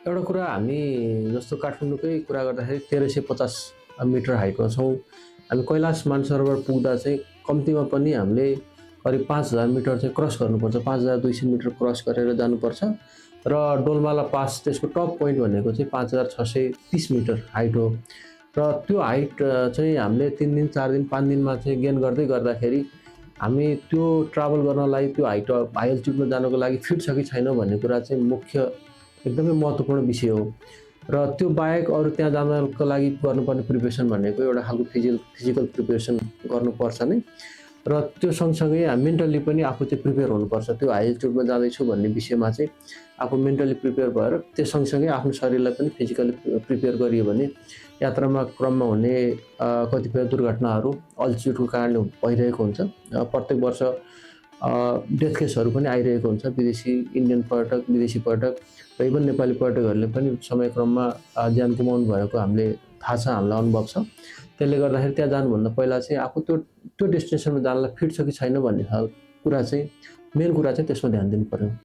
एउटा कुरा हामी जस्तो काठमाडौँकै कुरा गर्दाखेरि 1350 मिटर हाइटमा छौँ। हामी कैलाश मानसरोवर पुग्दा चाहिँ कम्तीमा पनि हामीले करिब 5000 मिटर चाहिँ क्रस गर्नुपर्छ। 5200 मिटर क्रस गरेर जानुपर्छ र डोलमाला पास त्यसको टप पोइन्ट भनेको चाहिँ 5630 मिटर हाइट हो। र त्यो हाइट चाहिँ हामीले 3 दिन 4 दिन 5 दिनमा चाहिँ गेन गर्दै गर्दाखेरि हामी त्यो ट्राभल गर्नलाई त्यो हाई अल्टिट्युडमा जानको लागि फिट छ कि छैन भन्ने कुरा चाहिँ मुख्य एकदमै महत्त्वपूर्ण विषय हो। र त्यो बाहेक अरू त्यहाँ जानको लागि गर्नुपर्ने प्रिपरेसन भनेको एउटा खालको फिजिकल प्रिपरेसन गर्नुपर्छ नै। र त्यो सँगसँगै मेन्टली पनि आफू चाहिँ प्रिपेयर हुनुपर्छ। त्यो हाई अल्टिट्युडमा जाँदैछु भन्ने विषयमा चाहिँ आफू मेन्टली प्रिपेयर भएर त्यो सँगसँगै आफ्नो शरीरलाई पनि फिजिकली प्रिपेयर गरियो भने यात्रामा क्रममा हुने कतिपय दुर्घटनाहरू अल्टिट्युडको कारणले भइरहेको हुन्छ। प्रत्येक वर्ष डेथ केसहरू पनि आइरहेको हुन्छ। इन्डियन पर्यटक, विदेशी पर्यटक र इभन नेपाली पर्यटकहरूले पनि समयक्रममा ज्यान गुमाउनु भएको हामीले थाहा छ, हामीलाई अनुभव छ। त्यसले गर्दाखेरि त्यहाँ जानुभन्दा पहिला चाहिँ आफू त्यो डेस्टिनेसनमा जानलाई फिट छ कि छैन भन्ने कुरा चाहिँ मेन कुरा चाहिँ त्यसमा ध्यान दिनु पर्यो।